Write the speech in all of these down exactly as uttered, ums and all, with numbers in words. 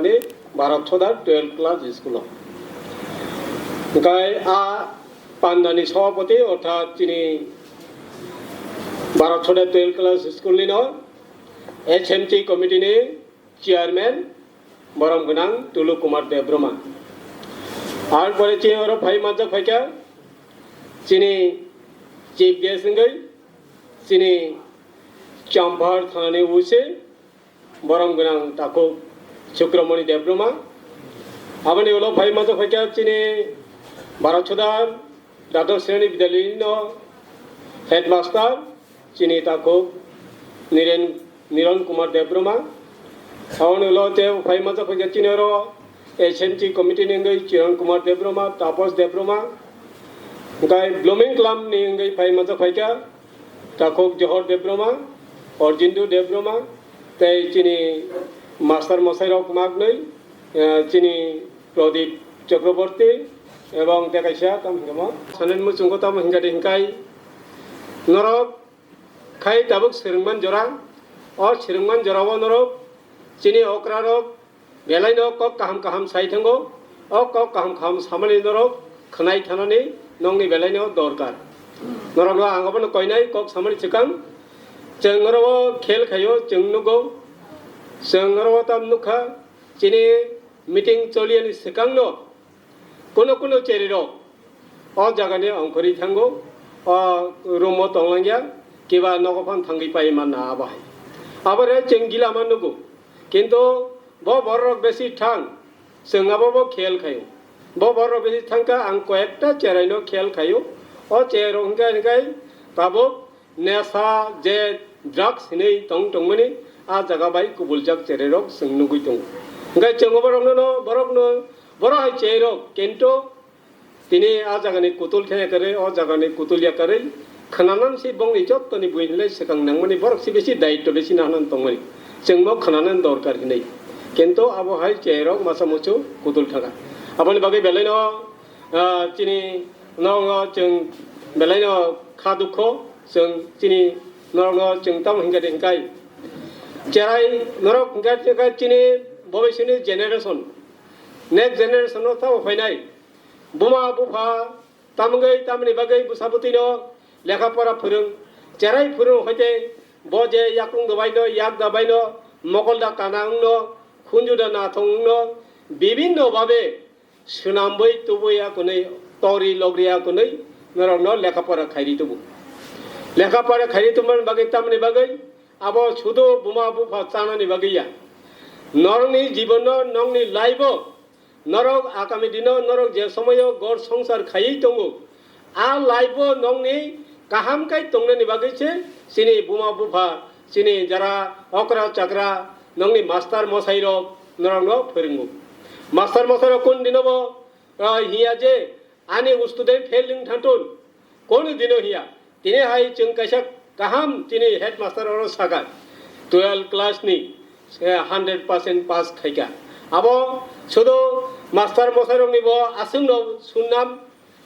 Ni Bharat Sodar twelve class school o. Hingkai a pandani sabhapati orthat chini Bharat Sodar twelve class school ni no H M C committee ni chairman borom gwnang Tulu Kumar Debbarma. Ar pore chini oro phai manjak phaikha chini chief guest wngwi chini Champhar thanani O C borom gwnang takhuk Sukramoni Debbarma. Aboni ulo phai manjak phaikha chini Bharat Sodar Dado Sreni Bidyalini no headmaster chini takhuk Niren, Niron Kumar Debbarma. Aboni ulo te phai manjak phaikha chini oro H M C committee ni wngwi Chiran Kumar Debbarma, Tapos Debbarma. Hingkai Blooming Club ni wngwi phai manjak phaikha takhuk Johor Debbarma, Arjindu Debbarma, tei chini master mosai rok magnwi, eh, chini Pradip Chakraborty, ebong tei kaisa tamo hingkha mo. Sanani muchungo tamo hingkha de hingkai norok khai tabuk swrwngman jora, o swrwngman jorao norok chini okrarok belaino kok kaham kaham sai thango, o kok kaham kaham samani norok khwnai thanani nokni belaino dorkar. Norokno ang abono koinai kok samani swkang, chwng oro o khel khaio, chwng nugo, chwng oro o tam nukha, chini meeting choliyani swkangno kuno kuno cherirok o jagani ongkhorwi thango, o room o tonglangya, kiba nogo phan thangwi pai manna abo hai. Abore chwng gila ma nugo. Kintu bo bororok besi thang, chwng abo bo khel khaio. Bo bororok besi thangkha, ang koyekta cheraino khel khaio. O cherok hingkha hingkai tabuk nesa je drugs hinwi tong tongmani a jaga bai kubuljak chererok chwng nugwi tongo. Hingkhe chwng oborokno no, borokno, borok hai cherok kintu tini a jagani kutul khe yakarwi, o jagani kutul yakarwi khwnanan si bongni jottoni buini lai swkang nangmani borok si besi daitto besi nahanan tongmani. Chwngbo khwnanan dorkar hinwi. Kintu abo hai cherok masa muchu kutul thangkha. Aboni bagwi belaino, ah, chini norokno chwng belaino kha dukho, chwng chini norokno chwng tamo hingkha de hingkai. Cherai norok hingkha de hingkha chini bobisini generation, next generation no tamo phainai. Buma bupha tamgwi tamni bagwi bwsa bwtwino lekha pora phwrwng, cherai phwrwng hoite bo je yakung dabaino, yak dabaino, mokol da kana wngno, khunju da nathong wngno, bibinno babe swnambwi tubui ya kwnwi, tori logri ya kwnwi norokno lekha pora khairi tubu. Lekha pora khairi tubumani bagwi tamni bagwi abo sudo buma bupha chanani bagwi ya. Norokni jibono, nokni life o norok agami dino norok je somoyo gor songsar khaiwi tongo, a life o nokni kaham kai tongnani bagwi se chini buma bupha, chini jara okra chakra, nokni master mosai rok norokno phwrwngo. Master mosai rok kun dino bo, ah, hiya je ani student fail wng thanthun, kunu dino hiya. Tini hai chwng kaisa kaham chini headmaster oro sakha, twelve class ni, eh, hundred percent pass khaikha. Abo sudo master mosai rokni bo aswkno sunnam,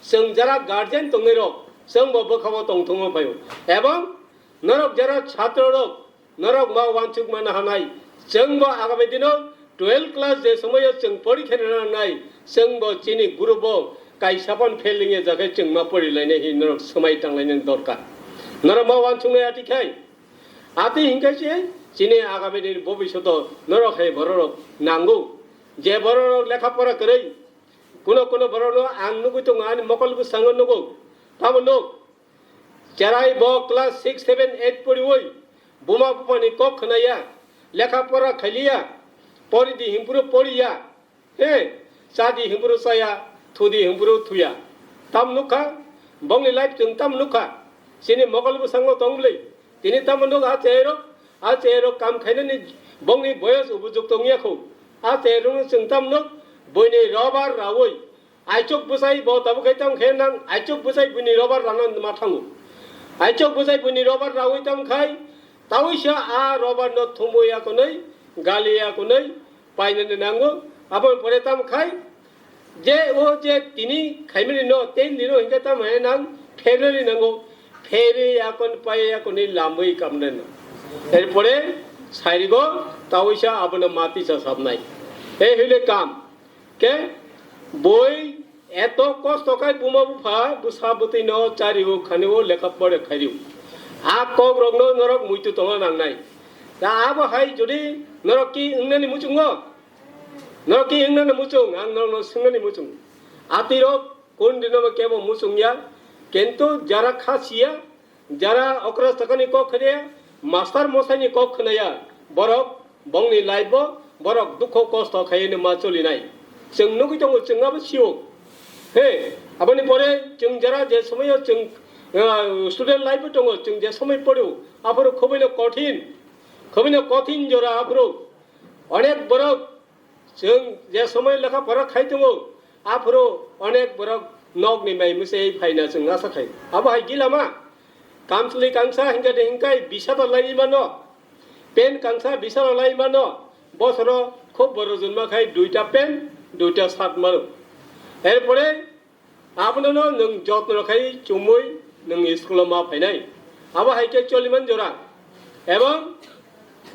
chwng jara guardian tongnai rok chwng bo bwkha bo tongthungo phaio. Ebong norok jara chhatro rok norok ma uansuk mana hanai, chwng bo agami dino twelve class je somoyo chwng porikha rina nangnai, chwng bo chini group o kaisa phano fail wngya jakhe chwng ma porilainai hi norok swmai tanglainani dorkar. Norok ma uansuknai ati khai, ati hinkhe se chini agami dini bobishoto norok hai bororok nango. Je bororok lekha pora kwrwi, kuno kuno borokno ang nugwi tongo, ani mokol bwskango nugo, tamo nuk. Cherai bo class six, seven, eight poriwi, buma bupani kok khwnaya, lekha pora khailiya, pori di hinkhe poriya, he, cha di hinkhe chaya, thu di hinkhe thuya. Tam nukha, bongni life chwng tam nukha, chini mokol bwskango tong bwlwi, tini tamo nuk a cherok, a cherok kam khainani bongni boyos ubujukto wngya kho, a cherokno chwng tam nuk, buini robar rawi, Aichuk bwsai bo tabuk khai tamo khe nang aichuk bwsai buini robar rana ma thango. Aichuk bwsai buini robar rawi tamo khai tawisa a robar no thumwi ya kwnwi, gali ya kwnwi painani nango. Aboni pore tamo khai je o je tini khaimani no ten dino hinkhe tamo hai nang pherwi nango. Pherwi ya kwn pai ya kwnwi lamwi kamnani. Erpore sairigo tawisa abono mati cha sabnai. He hile kam. Ke boi eto kosto khai buma bupha bwsa bwtwi no chario khanio lekha pore khario. A kok rok no norok muitu tongna nangnai. Da abo hai jodi norok ki wngnani muchungo? Norok ki wngnani muchung, ang norok no swngnani muchung. Ati rok kun dino bo kebo muchung ya. Kintu jara kha siya, jara okra sakani kok khede, master mosai ni kok khnaya, borok bongni life bo borok dukho kosto khaiwi no ma cholinai. Chwng nugwi tongo, chwng abo sio. He, aboni pore chwng jara je somoyo chwng, ah, student life bo tongo, chwng je somoi porio, aphuru khobino kothin, khobino kothin jora aphuru. Onek borok chwng je somoi lekha pora khai tongo, aphuru onek borok nokni mai mwsai phaina chwng asa khai. Abo hai gilama. Kamchwlwi kangsa hinkhe de hinkai bisa da lai mano. Pen kangsa bisa da lai mano. Bosoro khub boro junma khai duita pen, duita shirt mano. Erpore abono no nwng jotno khai chumui nwng school o ma phainai. Abo hai khe choliman jora. Ebong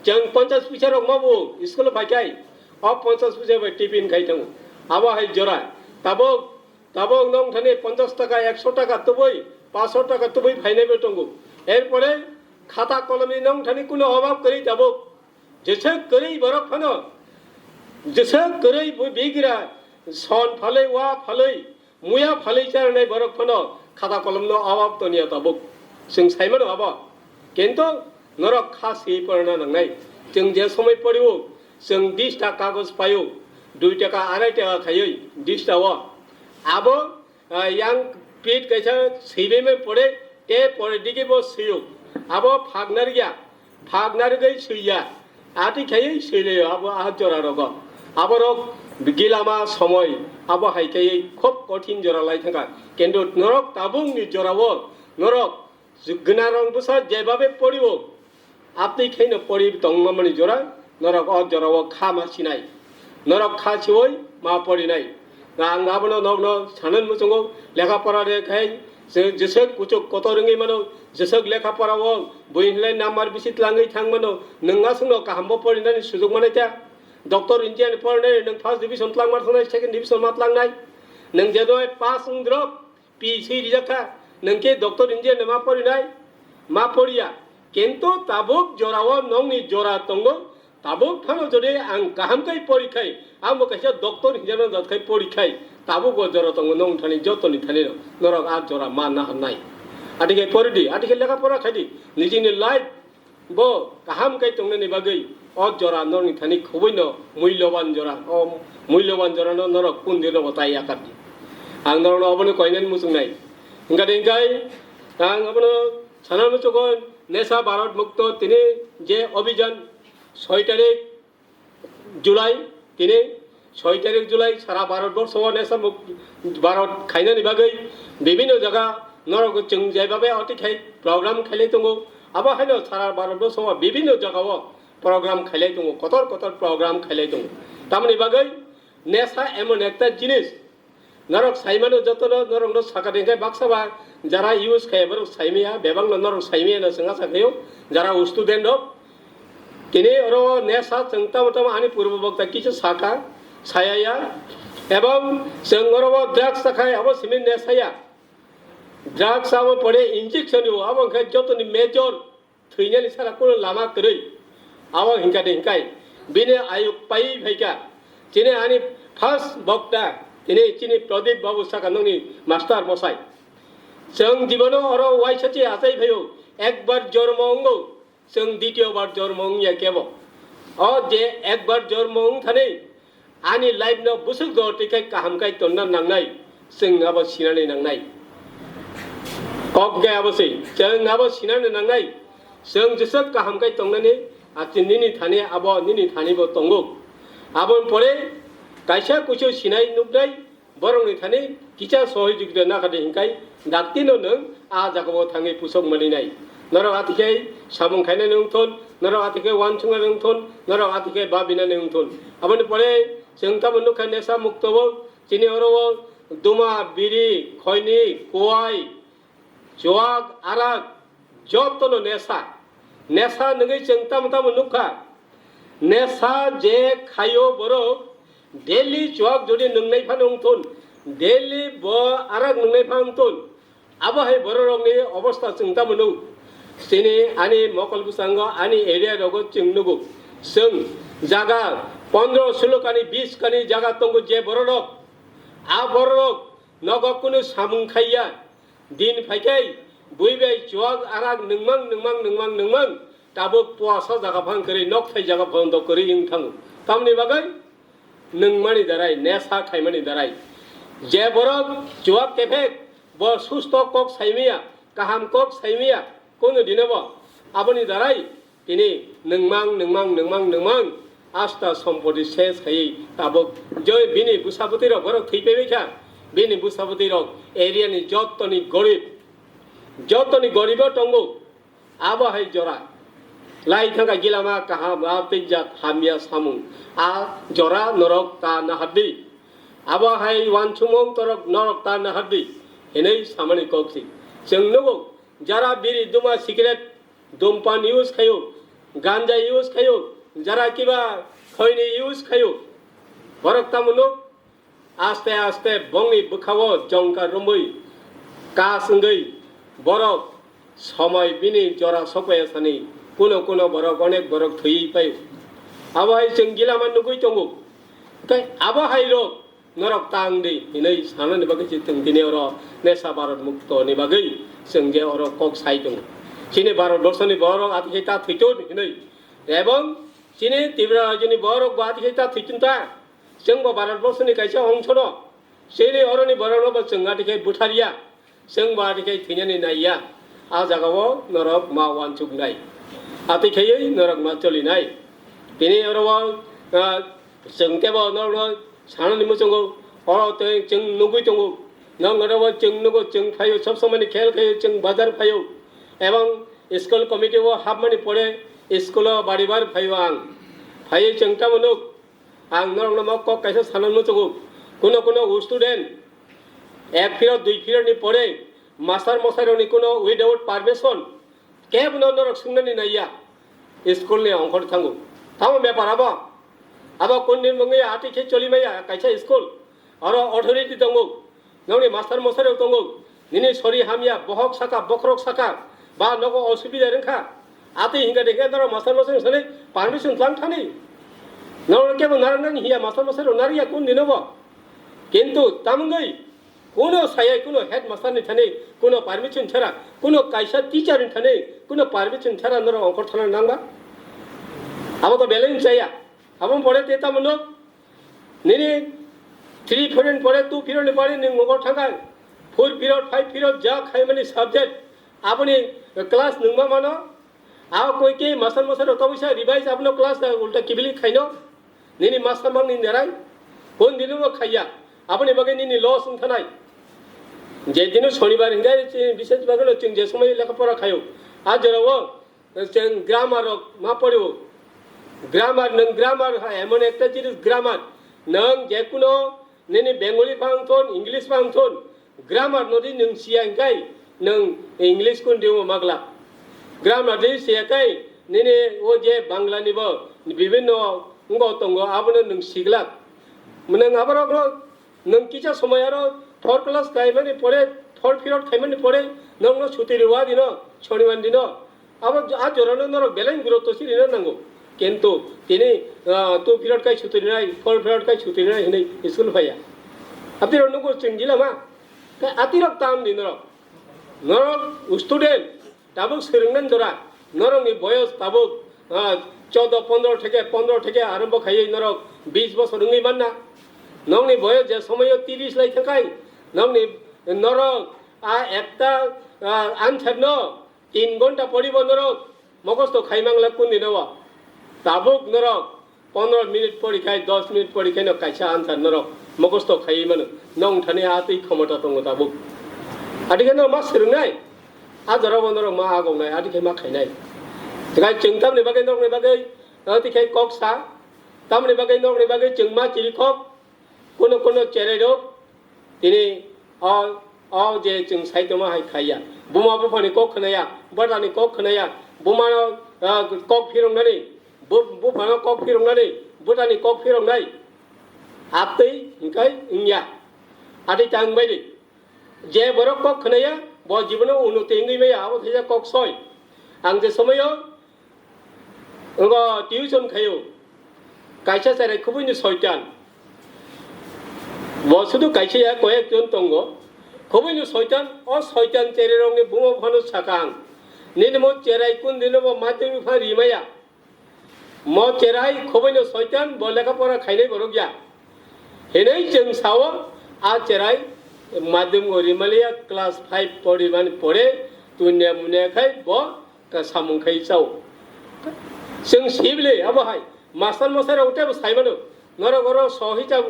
chwng ponchas puisa rok ma bo school o phai khai. O ponchas puisa bai tiffin khai thango. Abo hai jora. Tabuk Tabuk nong thani ponchas taka, ekso taka tubui, paanch sho taka tubui phainai bo tongo. Erpore khata kolomni nong thani kuno obab kwrwi tabuk. Jeswk kwrwi borok phano, jeswk kwrwi bo bigra son phalwi, wa phalwi, muya phalwi charwnai borok phano khata kolomno obab toniya tabuk. Chwng saimano abo. Kintu norok kha swi porna nangnai. Chwng je somoi porio, chwng dis ta kagoj paio, dui taka, arai taka khaiwi dis ta o. Abo, ah, yang pit kaisa swibaimani pore, te pore digi bo swio. Abo phagnar ya, phagnar gwi swiya. Ati khaiwi swilaio abo a jora rogo. Aborok gilama somoi, abo hai khaiwi khub kothin jora lai thangkha. Kintu norok tabukni jorao, norok Gwnangrok bwsa jebabe porio, abtwi khaino pori tongmani jora, norok o jorao kha ma sinai. Norok kha siwi ma porinai. Ang abono nokno sanani muchungo, lekha pora de khai, je-, jeswk kuchuk kotor wngwi mano, jeswk lekha pora o bui hinlai number bisi tlangwi thang mano, nwng aswkno kaham bo porinani sujuk manai ta. Doctor engineer porinai nwng first division tlang ma thangnai, second division ma tlangnai. Nwng je doi pass wng drop, P C rijak kha, nwng khe doctor engineer no ma porinai, ma poriya. Kintu tabuk jorao nongni jora tongo, tabuk phano jodi ang kaham khai porikhai, ang bo kaisa doctor engineer no jat khai porikhai, tabuk o jora tongo nong thani jotoni thani no, norok a jora ma naharnai. Ati khai poridi, ati khai lekha pora khaidi, nijini life Bo kaham khe tongnani bagwi o jora norokni thani khubui no muiloban jora, o muiloban jora no norok kundino bo tai yakardi. Ang norokno obono koinani muchungnai. Hinkhe hinkhe ang obono sana muchungo Nesha Bharat Mukto tini je obhijan soi tarik July, tini soi tarik July sara Bharat borso o Nesha Muk-, Bharat khainani bagwi bibinno jaga norok chwng jaibabe oti khai program khailai tongo. Abo haino sara Bharat borso o bibinno jaga o program khailai tongo, kotor kotor program khailai tongo. Tamoni bagwi Nesha emon ekta jinis, Norok saimano jotono norokno sakha de hinkhe baksa ba jara use khaiya borok saimaya, bebakno norok saimaya no chwng acha khaio, jara student rok. Tini oro Nesha chwng tamo tamo ani purbo bokta kichu sakha, sayaya. Ebong chwng oro o drugs chakhai abo simi Nesha ya. Drugs abo pore injection o, abo hinkhe jotoni major Thwinani sara kuno lama kwrwi. Abo hinkha de hinkhai. Bini ayuk pai phaikha. Chini ani first bokta. Tini chini Pradip Babu saka nungni master mosai. Chwng jibono oro waisa chi achai phaio. Ekbar jormo wngo. Chwng ditiyo bar jormo wngya kebo. O je ekbar jormo wngthani. Ani life no bwswk jor twi khai kaham khai tonna nangnai, chwng abo sinani nangnai. Kok khe abo se, chwng abo sinani nangnai, chwng jeswk kaham khai tongnani, ati nini thani abo nini thani bo tongo. Aboni pore kaisa kuisu sinai nuknai, borokni thani kisa sohojogita nakhade hinkhai, Daktino nwng a jagao thangwi pusok manwi nai. Norok atikhai samung khainani wngthon, norok atikhai uansuknani wngthon, norok atikhai babinani wngthon. Aboni pore chwng tamo nukha Nesha Mukto o, chini oro o duma, biri, khoini, kuai, chuak, arak, jotono nesha. Nesha nwngwi chwng tamo tamo nukha. Nesha je khaio borok, Daily chuak jodi nwngnai phano wngthun, daily bo arak nwngnai phano wngthun, abo hai bororokni obostha chwng tamo nuk. Chini ani mokol bwskango, ani area rogo chwng nugo. Chwng jaga pondro, sulo kani, bis kani jaga tongo je bororok, a bororok nogo kunu samung khaiya. Din phaikhai bui bai chuak arak nungmang, nungmang, nungmang, nungmang, tabuk puasa jaga phang kwrwi, nok thai jaga phang dok kwrwi wng thango. Tamni bagwi nungmani darai, nesa khaimani darai. Je borok chuak kephek, bo susto kok saimaya, kaham kok saimaya, kunu dinobo aboni darai tini nungmang, nungmang, nungmang, nungmang, asta sompoti ses khaiwi tabuk joi bini bwsabwtwi rok borok thwi paibai kha, bini bwsabwtwi rok area ni jottoni gorib, jottoni goribo tongo, abo hai jora. Lai thangkha gilama kaham, a twijak hamya samung, a jora norok ta nahardi, abo hai wansukmung torok norok ta nahardi hinwi samani kok si. Chwng nugo, jara biri duma cigarette, Dhumpan use khaio, ganja use khaio, jara kiba khoini use khaio. Borok tamo nuk, aste aste bongni bwkhao jongka romwi kas wngwi borok somoi bini jora sokpaiya sani kuno kuno borok onek borok thwiwi paio. Abo hai chwng gilama nugwi tongo. Tei abo hai rok norok tang di hinwi sanani bagwi se chwng tini oro nesa Bharat mukto ni bagwi chwng je oro kok sai tongo. Chini Bharat borsoni borok atikhai ta thwiton hinwi, ebong chini Tripura rajyoni borok bo atikhai ta thwiton ta, chwng bo Bharat borsoni kaisa ongsono, chini oroni borok no bo chwng atikhai butharya. Chwng bo ati khe thwinani naiya, a jagao norok ma uansuknai, ati khaiwi norok ma cholinai. Tini oro o, ah, chwng kebo norokno sanani muchungo, oro tei chwng nugwi tongo. Norok oro o chwng nugo, chwng phaio, sob somoni khel khaio, chwng bazar phaio. Ebong school committee o hapmani pore school o bari bar phaio ang. Phaiwi chwng tamo nuk, ang norokno mo kok kaisa sanani muchungo. Kuno kuno student ek period, dui period ni pore master mosai rokni kuno without permission kebo no norok sungnani naiya, school ni ongkhor thango. Tamo bepar abo? Abo kundin mungwi ati khe choli maya kaisa school. Oro authority tongo, nokni master mosai rok tongo, nini sori hamya, bohok saka, bokhorok saka, ba nogo osubida rwngkha, atwi hinga de khe norok master mosai rok sanai permission tlang thani. Norok kebo narwknani hiya master mosai rok narwkya kun dino bo. Kintu tamungwi kuno sayai, kuno headmaster ni thani, kuno permission chara, kuno kaisa teacher ni thani, kuno permission chara norok ongkhor thana nangba? Abo to belai chaya. Abo pore te tamo no nini three period pore, two period ni pore nwng ongkhor thangkha, four period, five period ja khaimani subject, aboni class nwngma mano. A koi ke master mosai rok tobisa revise abono class da ulta kibili khaino. Nini master mang ni nerai. Kon dino bo khaiya. Aboni bagwi nini loss wng thanai. Je dino shonibar hingai chini bises bagwi chwng je somoi lekha pora khaio. A jorao chwng grammar rok ma porio. Grammar nwng grammar ha emon ekta jinis grammar. Nwng je kuno nini Bengali phang thon, English phang thon, grammar no di nwng siya hingkai nwng English kun dimo magla. Grammar di siya kai nini o je Bangla ni bo bibinno ngo tongo abono nwng siglak. Nwng aborok no nwng kisa somoi aro four class khaimani pore, four period khaimani pore nwng no suti riwa dino, shonibar dino. Abo a jorano norok belai gurutto si rina nango. Kintu tini, ah, two period kai suti rinai, four period kai suti rinai hinui school phaiya. Atirok nugo chwng gila ma? Kai atirok tam di norok. Norok student, tabuk swrwngnan jora. Norokni boyos tabuk, ah, chodo, pondro theke, pondro theke arombo khaiwi norok bis bosor wngwi manna. Nokni boyos je somoyo tiris lai thangkai, nokni norok a ekta, ah, answer no tin gonta poribo norok mokosto khaimangla kundino o. Tabuk norok pondro minute porikhai, dos minute porikhai no kaisa answer norok mokosto khaiwi mano. Nong thani a twi khomota tongo tabuk. Atikhe norok ma swrwngnai, a jorabo norok ma agongnai, atikhe ma khainai. Tei chwng tamni bagwi norokni bagwi, atikhe kok sa, tamni bagwi norokni bagwi chwng ma chirikhok, kuno kuno cherai rok, tini o, o je chwng sai tongma hai khaiya. Buma buphani kok khwnaya, bwtani kok khwnaya, bumano, ah, kok phiroknani, bu-, buphano kok phiroknani, bwtani kok phiroknai. Atwi hingkai wngya. Atwi ta wngbai di. Je borok kok khwnaya, bo jibono unoti wngwi maya, abo khaisa kok soi. Ang je somoyo ngo tuition khayo, kaisa cherai khubui ni soitan. Bo sudu kaisa ya, koyek jon tongo. Khubui ni soitan, o soitan cherai rok ni buma phano sakang. Nini mo cherai kun dino bo madhyamik pha rimaya. Mo cherai khubui no soitan, bo lekha pora khainai borok ya. Hinui chwng sao, a cherai madhyamik o rimaliya class five pori mani pore, tunya munya khai bo ka samung khai chao. Chwng sibili abo hai, master masai rok tebo sai mano, norok oro sohi cha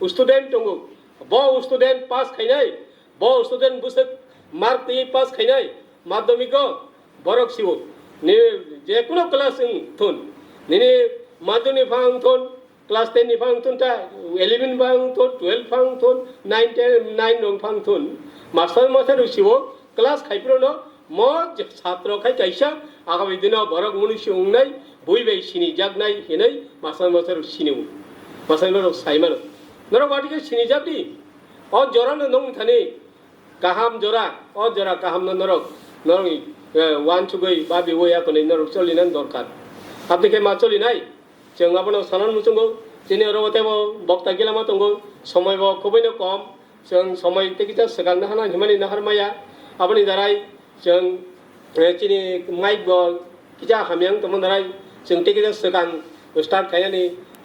student tongo, bo student pass khainai, bo student bwswk mark twi pass khainai, madhyamik o borok siwo. Ni je kuno class wng thun, nini madhyamik pha wng thun, class ten ni pha wng thun ta, eleven pha wng thun, twelve pha wng thun, nine, ten, nine rok pha wng thun. Master masai rok siwo class khai phuru no mo je satro khai kaisa agami dino borok muni si wngnai, bui bai sini jaknai hinui master masai rok sini wngo. Master rok sai mano. Norok wati khe sini jak di. O jora no nong thani kaham jora, o jora kaham no norok, norok, eh, wansugwi babi woi akonwi norok cholinan dorkar. Aboni khe ma cholinai? Chwng abono sanan muchungo, chini oro tebo bokta gilama tongo, somoi bo khubui no kom, chwng somoi tei kisa swkang nahana himani nahar maya, aboni darai chwng, eh, chini mic bo kisa hamya wng tongma darai chwng tei kisa swkang start khainani